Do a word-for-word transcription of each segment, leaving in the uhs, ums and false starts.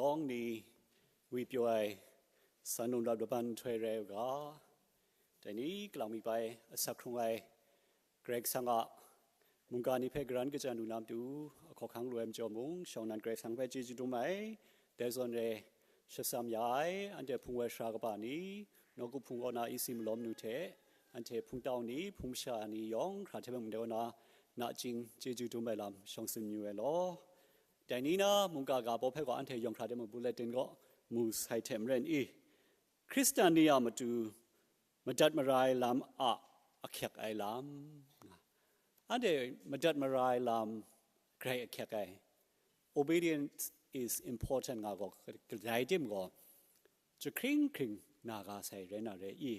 Yawng ni ngwi pyaw ai san num rap laban nhtoi rai u ga, dai ni kalang mi bai asak hkrung ai Karai Kasang a mungga ni hpe karan kachyan lu na matu, ahkawhkang lu ai majaw mung, shawng nnan Karai Kasang hpe chyeju dum ai. Dai zawn e, shasam ya ai, anhte hpung woi sara kaba ni, nawku hpung kaw na isi malawm nu hte, anhte hpung tau ni, hpung masha ni yawng hkra hte mung dai kaw na, nachying chyeju dum ai lam shawng tsun yu ai law. Dai ni na mungga ga baw hpe gaw anhte yawng hkra hte mung bulletin kaw mu sai hte maren i, Hkristan ni a matu madat mara ai lam a ahkyak ai lam. Anhte madat mara ai lam grai ahkyak ai. Obedience is important nga gaw, kadai tim gaw, jahkring hkring na ga sai rai na re i.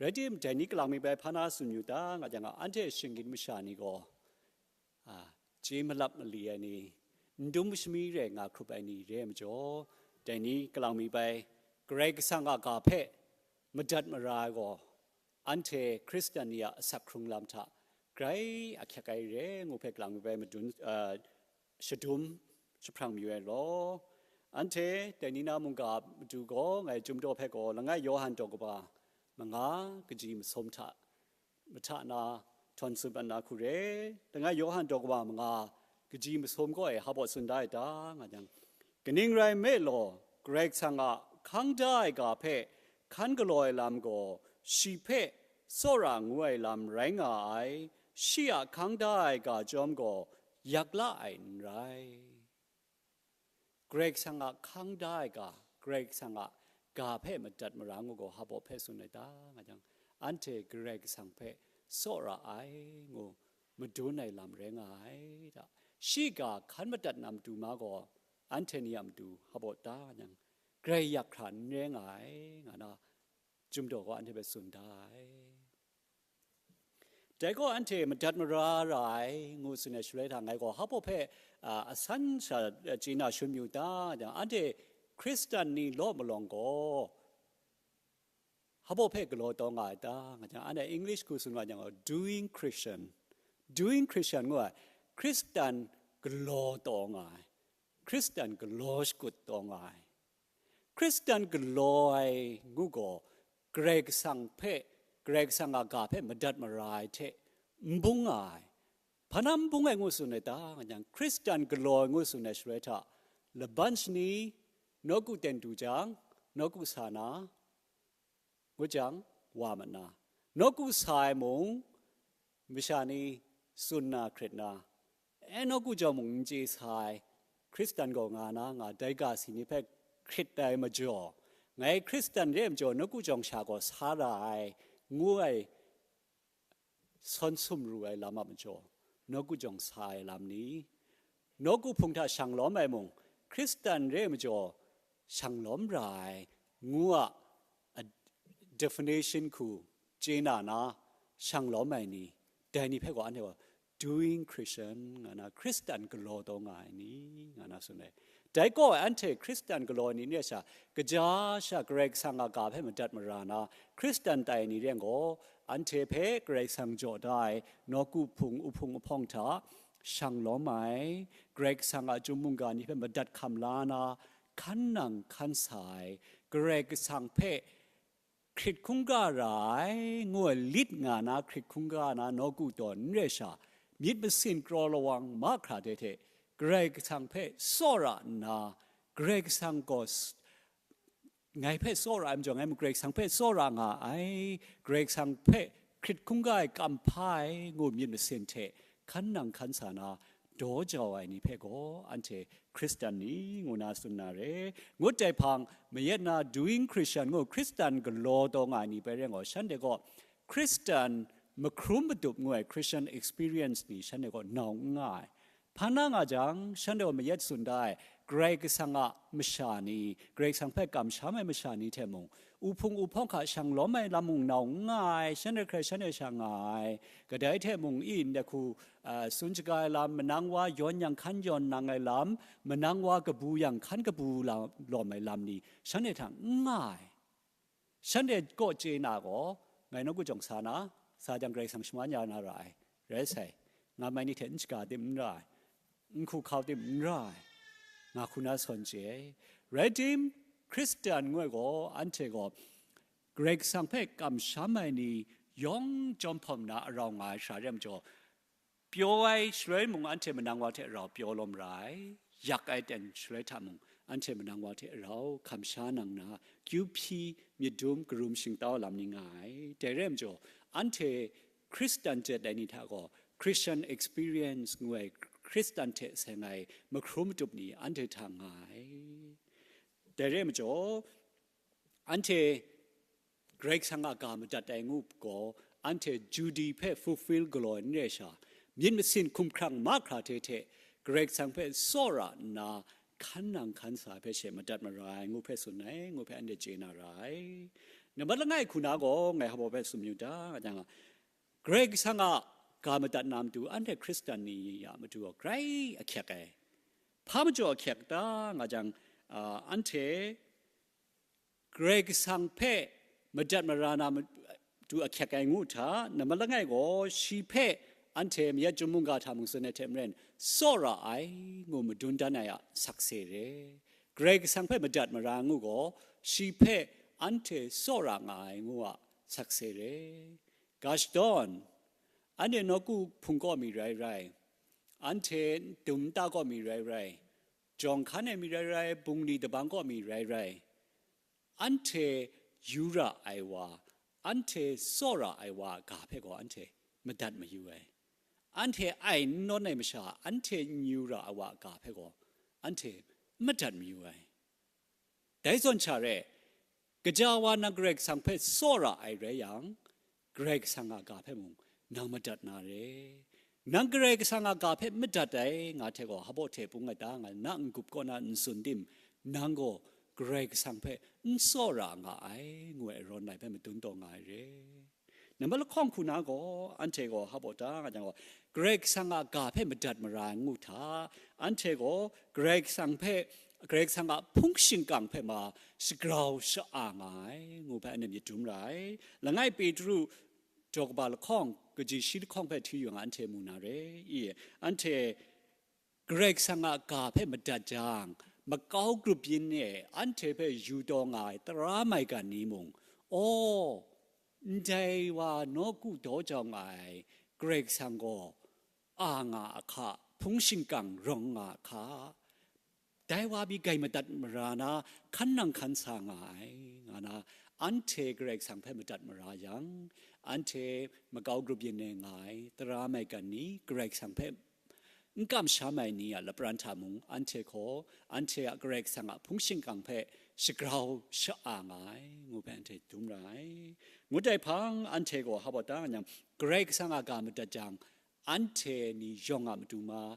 Rai tim, dai ni kalang mi bai hpa na tsun yu ta nga jang, anhte shinggyim masha ni gaw, a, chye malap mali ai ni, n dum shami rai nga hkrup ai ni re ai majaw, dai ni kalang mi bai Karai Kasang a ga hpe madat mara ai gaw, anhte Hkristan ni a asak hkrung lam hta grai ahkyak ai re ngu hpe kalang mi bai madun, a, shadum jahprang mayu ai law. Anhte dai ni na mungga matu gaw ngai Chyum daw hpe gaw langai Yawhan daw kaba manga kaji masum hta mahta na htawn tsun pat na hku re. Langai Yawhan daw kaba manga kaji masum kaw e hpa baw tsun da ai ta nga jang, kaning rai nme law, Karai Kasang a hkang da ai ga hpe hkan galaw ai lam gaw shi hpe tsawra ngu ai lam rai nga ai, shi a hkang da ai ga chyawm gaw yak la ai n rai. Karai Kasang a hkang da ai ga, Karai Kasang a ga hpe madat mara ngu gaw hpa baw hpe tsun ai ta nga jang, anhte Karai Kasang hpe tsawra ai ngu madun ai lam rai nga ai ta. Shi ga hkan madat na matu ma gaw, anhte ni a matu hpa baw ta nga jang, grai yak hkra n rai nga ai, nga na Chyum daw gaw anhte hpe tsun da ai. Dai gaw anhte madat mara ra ai ngu tsun ai shaloi hta, ngai gaw hpa baw hpe, a, asan sha, a, chye na shun yu ta, anhte Hkristan ni law malawng gaw, hpa baw hpe galaw taw nga ai ta, nga jang, anhte English hku tsun wa jang gaw, doing Christian. Doing Christian ngu ai, Hkristan galaw taw nga ai, Hkristan galaw shakut taw nga ai. Hkristan galaw ai ngu gaw, Karai Kasang hpe, Karai Kasang a ga hpe madat mara ai hte n bung nga ai. Hpa na n bung ai ngu tsun ai ta nga jang, Hkristan galaw ai ngu tsun ai shaloi hta, laban shani, nawku ten du jang, nawku sa na, ngu jang, wa mat na, nawku sa ai mung, masha ni tsun na hkrit na, e, nawku jawng mung n chye sa ai, Hkristan gaw nga na nga dai ga si ni hpe hkrit ai majaw, ngai Hkristan re ai majaw, nawku jawng sha gaw sa ra ai, ngu ai, sawn sum ru ai lam a majaw, nawku jawng sa ai lam ni, nawku hpung hta shang lawm ai mung, Hkristan re ai majaw, shang lawm ra ai, ngu a, a definition hku chye na na, shang lawm ai ni, dai ni hpe gaw anhte gaw doing Christian nga na, Hkristan galaw taw nga ai ni, nga na tsun ai. Dai gaw anhte Hkristan galaw ai ni re ai sha, kaja sha Karai Kasang a ga hpe madat mara na, Hkristan tai ai ni ren gaw, anhte hpe Karai Kasang jaw da ai nawku hpung uhpung ahpawng hta shang lawm ai, Karai Kasang a Chyum mungga ni hpe madat hkam la na, hkan nang hkan sa ai, Karai Kasang hpe hkrit hkungga ra ai, ngu ai lit nga na, hkrit hkungga na nawku taw n re sha, myit masin kraw lawang mahkra de hte, Karai Kasang hpe tsawra nna, Karai Kasang gaw s-, ngai hpe tsawra ai majaw, ngai mung Karai Kasang hpe tsawra nga ai, Karai Kasang hpe hkrit hkungga ai kam hpa ai, ngu myit masin hte hkan nang hkan sa na, daw jau ai ni hpe gaw anhte Hkristan ni ngu na tsun na re. Ngut dai hpang, mayat na doing Christian ngu Hkristan galaw taw nga ai ni bai rai gaw, shanhte gaw Hkristan mahkrum madup ngu ai Christian experience ni shanhte gaw nau n nga ai. Hpa na nga jang, shanhte gaw mayat tsun da ai, Karai Kasang a masha ni, Karai Kasang hpe kamsham ai masha ni hte mung, uhpung uhpawng hka shang lawm ai lam mung nau n nga ai, shanhte hkrai shanhte sha nga ai. Kadai hte mung i ndai hku, a, tsun shaga ai lam, manang wa yawn yang hkan yawn nang ai lam, manang wa kabu yang hkan kabu la-, lawm ai lam ni shanhte hta n nga ai. Shanhte kaw chye na gaw, ngai nawku jawng sa na, sa jang Karai Kasang shaman ya na ra ai, rai sai, nga mai ni hte n shaga tim n ra ai, n hku hkau tim n ra ai, nga hku na sawn chye ai. Rai tim, Hkristan ngu ai gaw, anhte gaw Karai Kasang hpe kamsham ai ni yawng chyawm hpawm na arau nga ai sara re ai majaw, pyaw ai shaloi mung anhte manang wa hte rau pyaw lawm ra ai, yak ai ten shaloi hta mung anhte manang wa hte rau hkam sha nang na, kyu hpyi myit dum karum shingtau lam ni nga ai. Dai re ai majaw, anhte Hkristan jet ai ni hta gaw, Christian experience ngu ai Hkristan hte seng ai mahkrum matup ni anhte hta nga ai. Dai re ai majaw, anhte Karai Kasang a ga madat ai ngu gaw, anhte Judi hpe fulfill galaw ai n re sha, myit masin hkumhkrang mahkra hte hte Karai Kasang hpe tsawra nna hkan nang hkan sa ai hpe she madat mara ai ngu hpe tsun ai, ngu hpe anhte chye na ra ai. Nambat langai hku na gaw ngai hpa hpe tsun mayu ta, nga jang, Karai Kasang a ga madat na matu anhte Hkristan ni a matu gaw grai ahkyek ai. Hpa majaw ahkyek ta, nga jang, ah, anhte Karai Kasang hpe madat mara na matu ahkyek ai ngu hta, nambat langai gaw shi hpe anhte mayat chyum mungga hta mung tsun ai hte maren, tsawra ai ngu madun dan ai a sakse re. Karai Kasang hpe madat mara ngu gaw, shi hpe anhte tsawra nga ai ngu a sakse re. Ga shadawn, anhte nawku hpung kaw mi rai rai, anhte ndum nta kaw mi rai rai, jawng hkan ai mi rai rai, bungli dabang kaw mi rai rai, anhte yu ra ai wa, anhte tsawra ai wa a ga hpe gaw anhte madat mayu ai. Anhte ai n nawn ai masha, anhte n yu ra ai wa a ga hpe gaw anhte madat mayu ai. Dai zawn sha re, kaja wa nang Karai Kasang hpe tsawra ai rai yang, Karai Kasang a ga hpe mung nang madat na re. Nang Karai Kasang a ga hpe madat ai, nga hte gaw, hpaw hte pung ai ta, nga na n-gup kaw na n tsun tim, nang gaw Karai Kasang hpe n tsawra nga ai, ngu ai rawn lai hpe madun taw nga ai re. Nambat lahkawng hku na gaw, anhte gaw hpaw ta, nga jang gaw, Karai Kasang a ga hpe madat mara ai ngu hta, anhte gaw Karai Kasang hpe, Karai Kasang a hpung shingkang hpe ma shagrau sha-a nga ai, ngu hpe anhte myit dum ra ai. Langai Petru daw kaba lahkawng, kaji shi lahkawng hpe hti yu nga anhte mu na re i? Anhte Karai Kasang a ga hpe madat jang, makau grup yin e anhte hpe yu taw nga ai tara maigan ni mung, aw, ndai wa nawku daw jau nga ai Karai Kasang gaw a nga a hka, hpung shingkang rawng nga a hka, dai wa pyi grai madat mara na, hkan nang hkan sa nga ai, nga na, anhte Karai Kasang hpe madat mara yang, anhte makau grup yin e nga ai tara maigan ni, Karai Kasang hpe n kamsham ai ni a lapran hta mung, anhte gaw anhte a Karai Kasang a hpung shingkang hpe shagrau sha-a nga ai, ngu hpe anhte dum ra ai. Ngut ai hpang, anhte gaw hpaw ta, nga jang, Karai Kasang a ga madat jang, anhte ni yawng a matu ma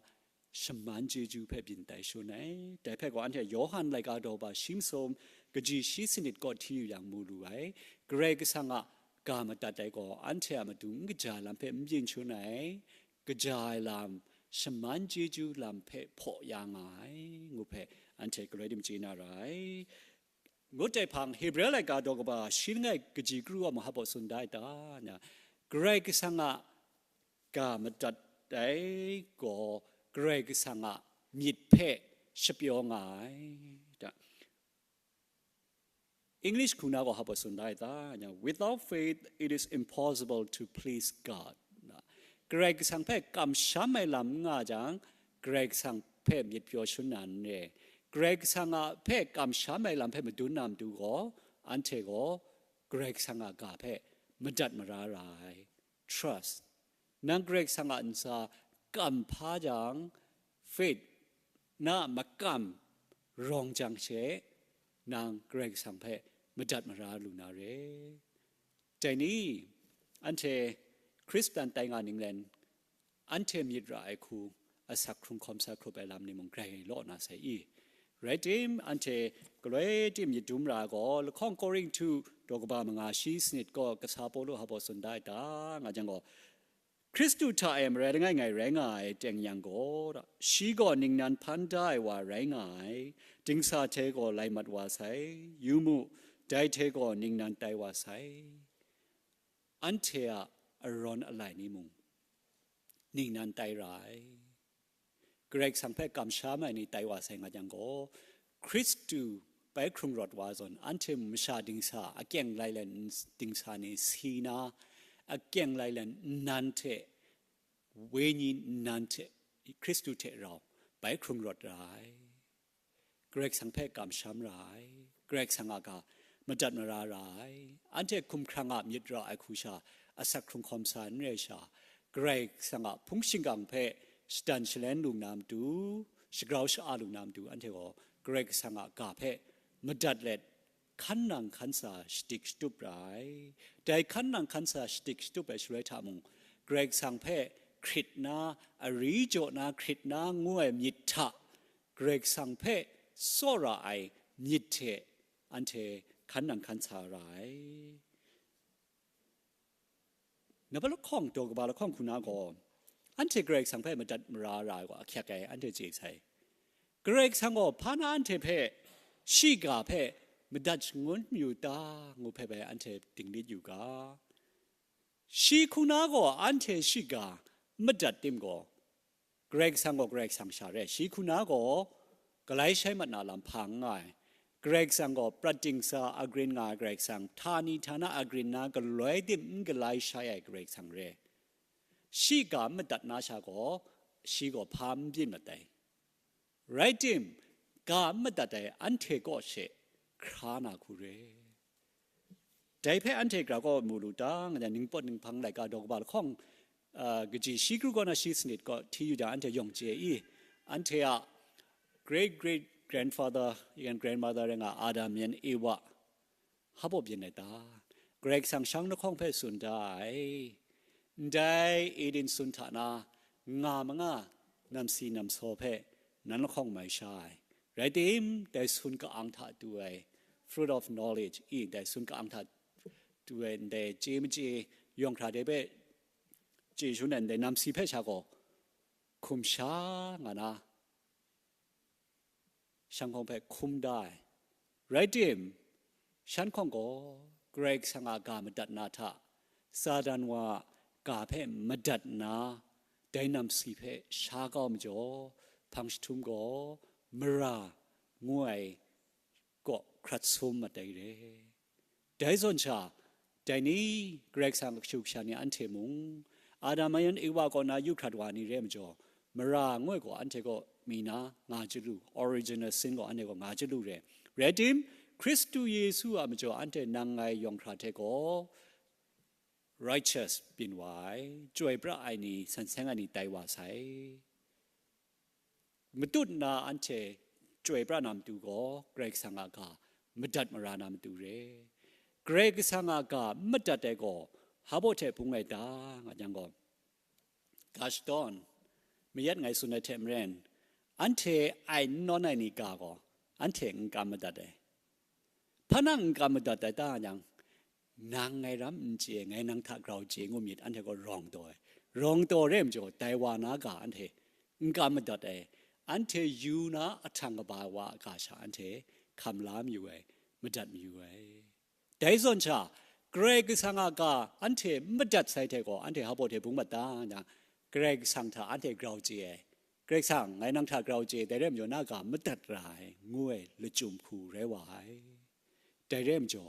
shaman chyeju hpe byin tai shangun ai. Dai hpe gaw anhte Yawhan laika daw ba shi masum, kaji shi sanit kaw hti yu yang mu lu ai. Karai Kasang a ga madat ai gaw anhte a matu n kaja ai lam hpe n byin shangun ai, kaja ai lam, shaman chyeju lam hpe hpaw ya nga ai, ngu hpe anhte galoi dim chye na ra ai. Ngut ai hpang, Hebre laika daw kaba shi langai kaji kru a maha baw tsun da ai ta, na, Karai Kasang a ga madat ai gaw Karai Kasang a myit hpe shapyaw nga ai ta. English hku na gaw hpa tsun da ai ta, na, "Without faith, it is impossible to please God." Na, Karai Kasang hpe kamsham ai lam n nga jang, Karai Kasang hpe myit pyaw shangun na n re. Karai Kasang a hpe kamsham ai lam hpe madun na matu gaw, anhte gaw Karai Kasang a ga hpe madat mara ra ai. Trust. Nang Karai Kasang a ntsa kam hpa jang, faith na makam rawng jang she, nang Karai Kasang hpe madat mara lu na re. Dai ni, anhte Hkristan tai nga ninglen, anhte myit ra ai hku asak hkrung hkawm sa hkrup ai lam ni mung grai law na sai i? Rai tim, anhte galoi tim myit dum ra gaw, lahkawng Korinhtu daw kaba manga shi sanit gaw kasa Pawlu hpa baw tsun da ai ta, nga jang gaw, Hkristu hta e marai langai ngai rai nga ai teng yang gaw, shi gaw ningnan hpan da ai wa rai nga ai, dingsa hte gaw lai mat wa sai, yu mu, dai hte gaw ningnan tai wa sai. Anhte a arawn alai ni mung ningnan tai ra ai. Karai Kasang hpe kamsham ai ni tai wa sai nga jang gaw, Hkristu bai hkrung rawt wa zawn, anhte masha dingsa, akyeng lailen dingsa ni si na, akyeng lailen nnan hte, wenyi nnan hte, Hkristu hte rau bai hkrung rawt ra ai. Karai Kasang hpe kamsham ra ai. Karai Kasang a ga madat mara ra ai. Anhte hkumhkrang a myit ra ai hku sha, asak hkrung hkawm sa n rai sha, Karai Kasang a hpung shingkang hpe shadan shalen lu na matu, shagrau sha-a lu na matu, anhte gaw Karai Kasang a ga hpe madat let, hkan nang hkan sa shadik shatup ra ai. Dai hkan nang hkan sa shadik shatup ai shaloi hta mung, Karai Kasang hpe hkrit na, ari jaw na hkrit na ngu ai myit hta, Karai Kasang hpe tsawra ai myit hte anhte hkan nang hkan sa ra ai. Naba lahkawng, daw kaba lahkawng hku na gaw, anhte Karai Kasang hpe madat mara ra ai gaw ahkyak ai, anhte chye sai. Karai Kasang gaw hpa na anhte hpe, shi ga hpe madat shangun mayu ta, ngu hpe bai anhte dinglit yu ga. Shi hku na gaw anhte shi ga madat tim gaw, Karai Kasang gaw Karai Kasang sha re, shi hku na gaw galai shai mat na lam hpa n nga ai. Karai Kasang gaw prat dingsa agrin nga ai Karai Kasang, htani htana agrin na galoi tim n galai shai ai Karai Kasang re. Shi ga n madat na sha gaw, shi gaw hpa n byin mat ai. Rai tim, ga n madat ai anhte kaw she hkra na hku re. Dai hpe anhte gra kaw mu lu ta, nga jan ningpawt ninghpang laika daw kaba lahkawng, ah, kaji shi kru kaw na shi sanit kaw hti yu jang, anhte yawng chye i, anhte a great great grandfather and grandmother rai nga Adam yan Ewa, hpa baw byin ai ta? Karai Kasang shang lahkawng hpe tsun da ai. Ndai Eden sun hta na nga manga namsi namsaw hpe nan lahkawng mai sha ai. Rai tim, dai sun ka-ang hta tu ai, fruit of knowledge, i, dai sun ka-ang hta tu ai ndai chye machye yawng hkra de hpe chye shangun ai ndai namsi hpe sha gaw hkum sha nga na, shan hkawng hpe hkum da ai. Rai tim, shan hkawng gaw Karai Kasang a ga madat na hta, Satan wa a ga hpe madat nna, dai namsi hpe sha kau majaw, hpang jahtum gaw mara ngu ai kaw hkrat sum mat ai re. Dai zawn sha, dai ni Karai Kasang a kashu kasha ni anhte mung, Adam ayan Ewa kaw na yu hkrat wa ni re majaw, mara ngu ai gaw anhte kaw mi na nga chyalu, original sin gaw anhte kaw nga chyalu re. Rai tim, Hkristu Yesu a majaw anhte nang ngai yawng hkra hte gaw righteous byin wa ai, chyoi pra ai ni, san seng ai ni tai wa sai. Matut nna anhte chyoi pra na matu gaw, Karai Kasang a ga madat mara na matu re. Karai Kasang a ga madat ai gaw, hpa baw hte bung ai ta, nga jang gaw, ga shadawn, mayat ngai tsun ai hte maren, anhte ai n nawn ai ni ga gaw, anhte n kam madat ai. Hpa na n kam madat ai ta jang, nang ngai ram n chye, ngai nang hta grau chye ngu myit, anhte gaw rawng taw ai. Rawng taw re majaw, dai wa na ga anhte n kam madat ai. Anhte yu na ahtang kaba wa a ga sha anhte hkam la mayu ai, madat mayu ai. Dai zawn sha, Karai Kasang a ga anhte madat sai hte gaw, anhte hpa baw hte bung mat ta, nga jang, Karai Kasang hta anhte grau chye ai. Karai Kasang, ngai nang hta grau chye, dai rai majaw na ga madat ra ai, ngu ai lachyum hku rai wa ai. Dai rai majaw,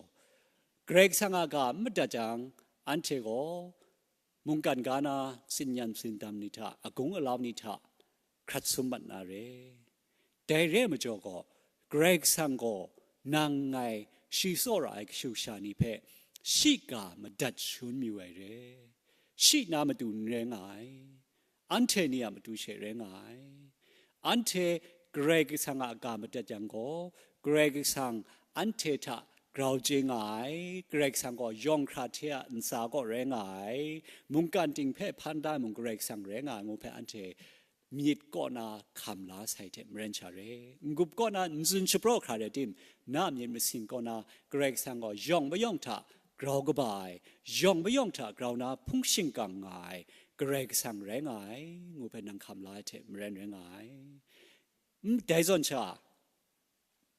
Karai Kasang a ga madat jang, anhte gaw mungkan ga na tsin-yan tsindam ni hta, agung alau ni hta hkrat sum mat na re. Dai re ai majaw gaw, Karai Kasang gaw nang ngai shi tsawra ai kashu kasha ni hpe shi ga madat shangun mayu ai re. Shi na matu n rai nga ai. Anhte ni a matu she rai nga ai. Anhte Karai Kasang a ga madat yang gaw, Karai Kasang anhte hta grau chye nga ai. Karai Kasang gaw yawng hkra hte a ntsa kaw rai nga ai. Mungkan ting hpe hpan da ai mung Karai Kasang rai nga ai ngu hpe anhte myit kaw na hkam la sai hte maren sha re. N-gup kaw na n tsun shapraw hkra rai tim, na myit masin kaw na Karai Kasang gaw yawng mayawng hta grau kaba ai, yawng mayawng hta grau na hpung shingkang nga ai Karai Kasang rai nga ai, ngu hpe nang hkam la ai hte maren rai nga ai. Dai zawn sha,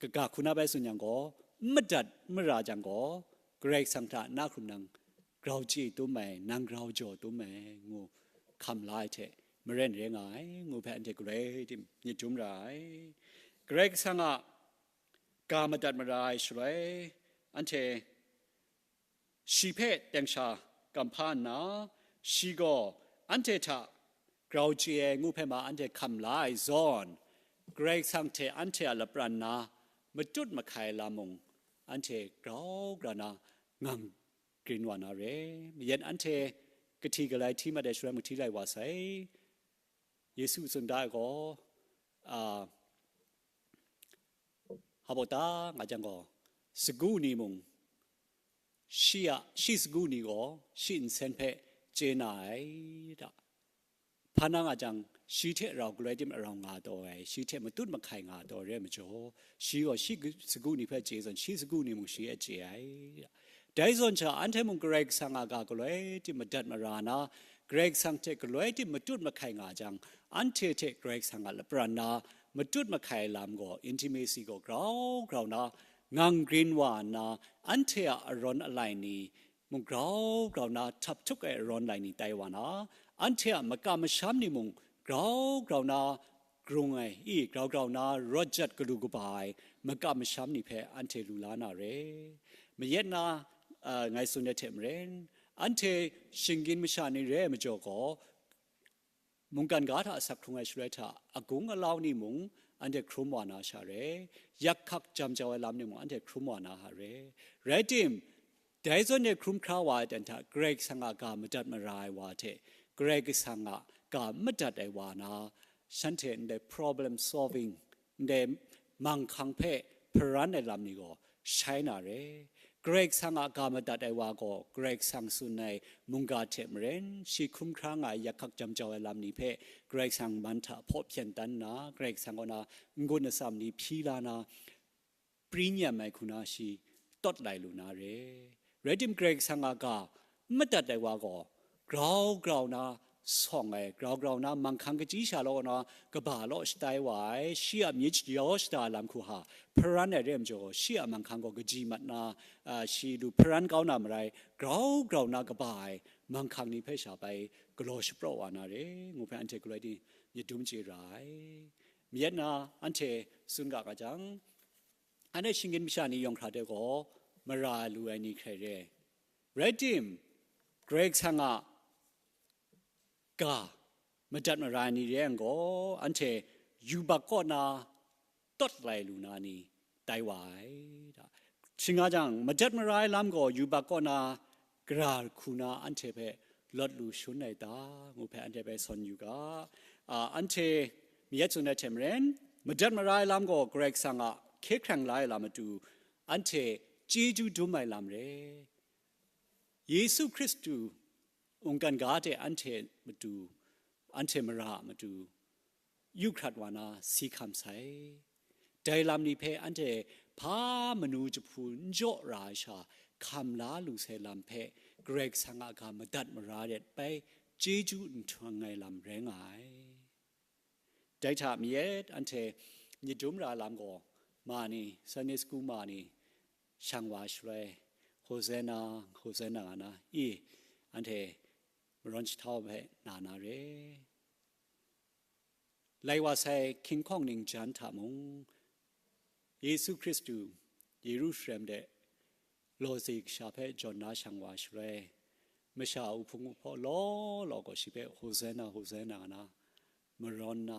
kaga hku na bai tsun yang gaw, n madat n mara jang gaw, Karai Kasang hta na hkrum nang grau chye tum ai, nang grau jaw tum ai, ngu hkam la ai hte maren rai nga ai, ngu hpe anhte galoi tim myit dum ra ai. Karai Kasang a Ga madat mara ai shaloi, anhte shi hpe teng sha kam hpa nna, shi gaw anhte hta grau chye ai ngu hpe ma anhte hkam la ai zawn, Karai Kasang hte anhte a lapran na matut mahkai lam mung anhte grau grau na ngang grin wa na re. Mayat anhte kahti galai hti mat ai shaloi mung hti lai wa sai. Yesu tsun da ai gaw, a, hpa baw ta nga jang gaw, sagu ni mung, shi a, shi sagu ni gaw shi nsen hpe chye na ai da. Hpa na nga jang, shi hte rau galoi tim arau nga taw ai, shi hte matut mahkai nga taw ai re ai majaw, shi gaw shi sagu ni hpe chye zawn, shi sagu ni mung shi e chye ai da. Dai zawn sha, anhte mung Karai Kasang a ga galoi tim madat mara na, Karai Kasang hte galoi tim matut mahkai nga jang, anhte hte Karai Kasang a lapran na matut mahkai lam gaw, intimacy gaw grau grau na ngang grin wa nna, anhte a arawn alai ni mung grau grau na htap htuk ai arawn alai ni tai wa na, anhte a makam masham ni mung grau grau na grung ai, i grau grau na rawt jat galu kaba ai makam masham ni hpe anhte lu la na re. Mayat na, a, ngai tsun ai hte maren, anhte shinggyim masha ni re ai majaw gaw, mungkan ga hta asak hkrung ai shaloi hta, agung alau ni mung anhte hkrum wa na sha re, yak hkak jam jau ai lam ni mung anhte hkrum wa na hta re. Rai tim, dai zawn e hkrum hkra wa ai ten hta, Karai Kasang a ga madat mara ai wa hte Karai Kasang a ga madat ai wa na, shanhte ndai problem solving, ndai manghkang hpe hparan ai lam ni gaw shai na re. Karai Kasang a ga madat ai wa gaw Karai Kasang tsun ai mungga hte maren, shi hkrum hkra nga ai yak hkak jam jau ai lam ni hpe Karai Kasang man hta hpaw hpyen dan nna, Karai Kasang kaw na n-gun atsam ni hpyi la na, pri nyam ai hku na shi tawt lai lu na re. Rai tim, Karai Kasang a ga n madat ai wa gaw grau grau na sawng ai, grau grau na manghkang kachyi sha law na kaba law shatai wa ai, shi a myit shayaw shada lam hku hpa hparan ai re ai majaw, shi a manghkang gaw kaji mat na, a, shi lu hparan kau na marai, grau grau na kaba ai manghkang ni hpe sha bai galaw shapraw wa na re, ngu hpe anhte galoi di myit dum chye ra ai. Mayat na anhte tsun ga nga jang, anhte shinggyim masha ni yawng hkra de gaw mara lu ai ni hkrai re. Rai tim, Karai Kasang a ga madat mara ai ni re yang gaw, anhte yubak kaw na tawt lai lu na ni tai wa ai da. Shing nga jang, madat mara ai lam gaw yubak kaw na gara hku na anhte hpe lawt lu shun ai ta, ngu hpe anhte hpe sawn yu ga. A, anhte mayat tsun ai hte maren, madat mara ai lam gaw Karai Kasang a hkye hkrang la ai lam matu, anhte chyeju dum ai lam re. Yesu Hkristu mungkan ga hte anhte matu, anhte mara a matu, yu hkrat wa na si hkam sai. Dai lam ni hpe anhte hpa manu jahpu n jaw ra ai sha hkam la lu sai lam hpe Karai Kasang a ga madat mara ret bai chyeju nhtang ai lam rai nga ai. Dai hta mayat anhte myit dum ra lam gaw, ma ni, Sunday school ma ni, shang wa shaloi, Hosanna, Hosanna nga na, i, anhte marawn jahtau hpe na na re. Lai wa sai hkying hkawng ning jan hta mung, Yesu Hkristu Yerusalem de lawze kasha hpe jawn na shang wa shaloi, masha a uhpung uhpaw law law gaw shi hpe Hosanna, Hosanna nga na marawn na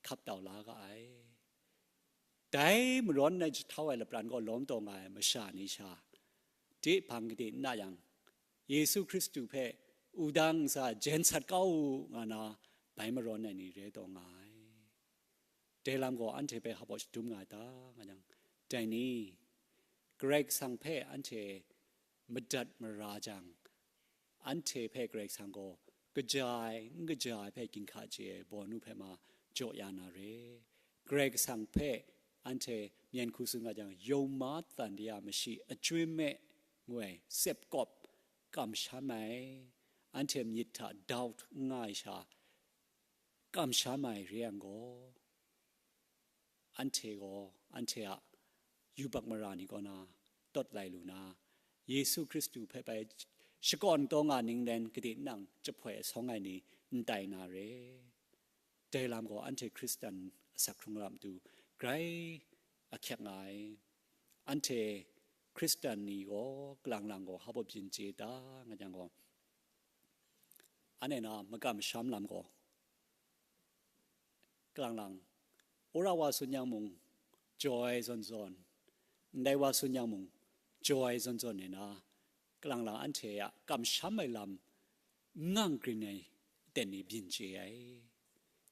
hkap tau la ga ai. Dai marawn ai jahtau ai lapran gaw lawm taw nga ai masha ni sha, de hpang gade n na yang, Yesu Hkristu hpe wudang ntsa jen sat kau u nga na bai marawn ai ni re taw nga ai. Dai lam gaw anhte hpe hpa baw shadum nga ai ta, nga jang, dai ni, Karai Kasang hpe anhte madat mara jang, anhte hpe Karai Kasang gaw kaja ai, n kaja ai hpe ginhka chye ai baw nu hpe ma jaw ya na re. Karai Kasang hpe anhte myen hku tsun nga jang, yawng ma tsan de a mashi, achyum e ngu ai, sep kawp kamsham ai, anhte myit hta doubt n nga ai sha, kamsham ai re yang gaw, anhte gaw anhte a yubak mara ni kaw na tawt lai lu na, Yesu Hkristu hpe bai shakawn taw nga ning len gade nang jahpoi asawng ai ni n tai na re. Dai lam gaw anhte Hkristan asak hkrung lam tu grai ahkyak nga ai. anhte Hkristan ni gaw kalang lang gaw hpa byin chye ta nga jang gaw, anhte na makam masham lam gaw kalang lang, wora wa tsun yang mung, jaw ai zawn zawn, ndai wa tsun yang mung, jaw ai zawn zawn e na, kalang lang anhte a kamsham ai lam ngang grin ai aten ni byin chye ai.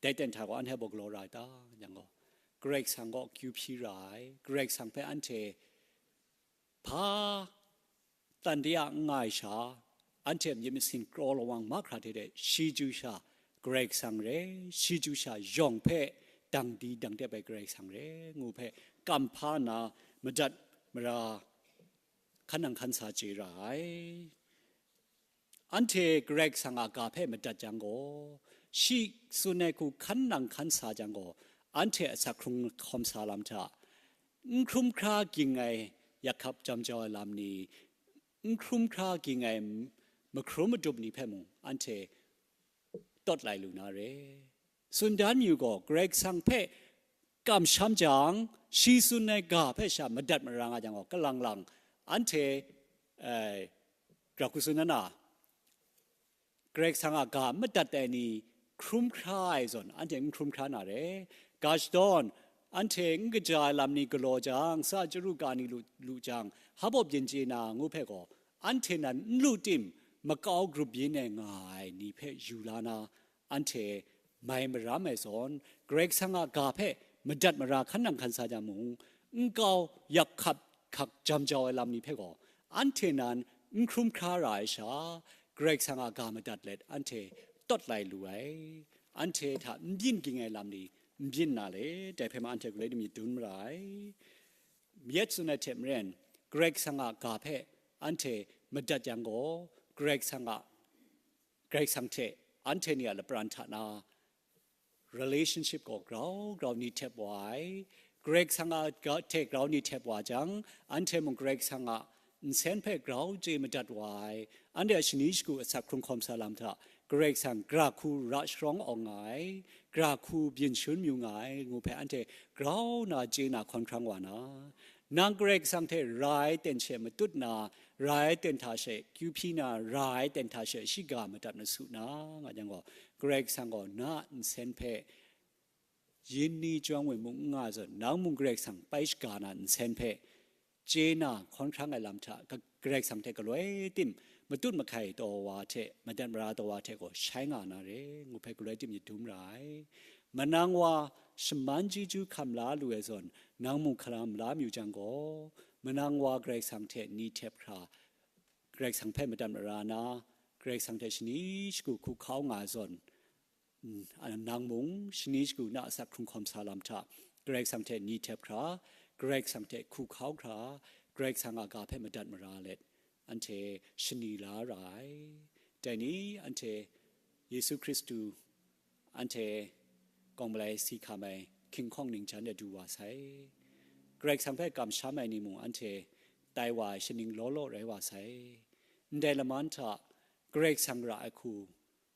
Dai aten hta gaw anhte bawk galaw ra ai ta? Yang gaw, Karai Kasang gaw akyu hpyi ra ai, Karai Kasang hpe anhte hpa tan de a n nga ai sha, anhte myit masin kraw lawang mahkra hte de shi chyu sha Karai Kasang re, shi chyu sha yawng hpe dang di dang dep ai Karai Kasang re, ngu hpe kam hpa nna madat mara hkan nang hkan sa chye ra ai. Anhte Karai Kasang a ga hpe madat jang gaw, shi tsun ai hku hkan nang hkan sa jang gaw, anhte asak hkrung hkawm sa lam hta, n hkrum hkra ging ai yakhap jam jau ai lam ni, n hkrum hkra ging ai mahkrum madup ni hpe mung anhte tawt lai lu na re. Tsun dan mayu gaw, Karai Kasang hpe kamsham jang, shi tsun ai ga hpe sha madat mara nga jang gaw, kalang lang anhte, eh, gra hku tsun na na, Karai Kasang a ga madat ai ni hkrum hkra ai zawn, anhte n hkrum hkra na re. Ga shadawn, anhte n kaja ai lam ni galaw jang, sa chyaru ga ni lu, lu jang, hpa byin chye na ngu hpe gaw, anhte nan n lu tim, makau grup byin ai nga ai ni hpe yu la na, anhte mai maram ai zawn, Karai Kasang a ga hpe madat mara hkan nang hkan sa jang mung, nkau yak hkap hkak jam jau ai lam ni hpe gaw, anhte nan n hkrum hkra ra ai sha, Karai Kasang a ga madat let anhte tawt lai lu ai, anhte hta n byin ging ai lam ni n byin na le, dai hpe ma anhte galoi ni myit dun mara ai. Yet tsun ai hte maren, Karai Kasang a ga hpe anhte madat yang gaw, Karai Kasang a, Karai Kasang hte anhte ni a lapran hta na relationship gaw grau grau ni htep wa ai. Karai Kasang a ga hte grau ni htep wa jang, anhte mung Karai Kasang a nsen hpe grau chye madat wa ai. Anhte a shani shagu asak hkrung hkawm sa lam hta, Karai Kasang gra hku ra sharawng awng nga ai, gra hku byin shun mayu nga ai, ngu hpe anhte grau na chye na hkawn hkrang wa na, nang Karai Kasang hte ra ai ten she matut na, ra ai ten hta she kyu hpyi na, ra ai ten hta she shiga madat na su na, nga jang gaw, Karai Kasang gaw na a nsen hpe yin ni chyawm we mung n nga zawn, nang mung Karai Kasang pai shaga na nsen hpe chye na hkawn hkrang ai lam hta, Karai Kasang hte galoi tim matut mahkai taw wa hte, madat mara taw wa hte gaw shai nga na re, ngu hpe galoi tim myit dum ra ai. Manang wa shaman chyeju hkam la lu ai zawn, nang mung hkam la mayu jang gaw, manang wa Karai Kasang hte ni htep hkra, Karai Kasang hpe madat mara na, Karai Kasang hte shani shagu hku hkau nga ai zawn, nang mung shani shagu na asak hkrung hkawm sa lam hta, Karai Kasang hte ni htep hkra, Karai Kasang hte hku hkau hkra, Karai Kasang a ga hpe madat mara let, anhte shani la ra ai. Dai ni anhte Yesu Hkristu, anhte kawng malai si hkam ai hkinghkawng ningjan de du wa sai. Karai Kasang hpe kamsham ai ni mung anhte tai wa ai shaning law law rai wa sai. Ndai laman hta Karai Kasang ra ai hku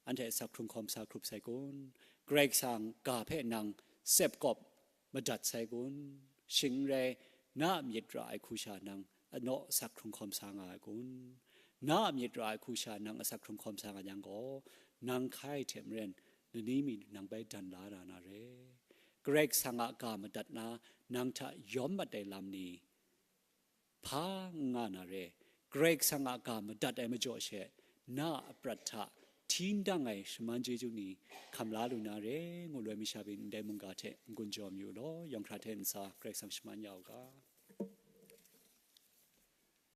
anhte asak hkrung hkawm sa hkrup sai kun? Karai Kasang ga hpe nang sep kawp madat sai kun? Shing n rai, na a myit ra ai hku sha nang anaw asak hkrung hkawm sa nga ai kun? Na a myit ra ai hku sha nang asak hkrung hkawm sa nga yang gaw, nang hkai hte maren lani mi nang bai dan la na na re. Karai Kasang a ga madat na nang hta yawm mat ai lam ni hpa n nga na re. Karai Kasang a ga madat ai majaw she, na a prat hta hti n dang ai shaman chyeju ni hkam la lu na re, ngu loi masha pyi ndai mungga hte n-gun jaw mayu law, yawng hkra hte ntsa Karai Kasang shaman ya u ga.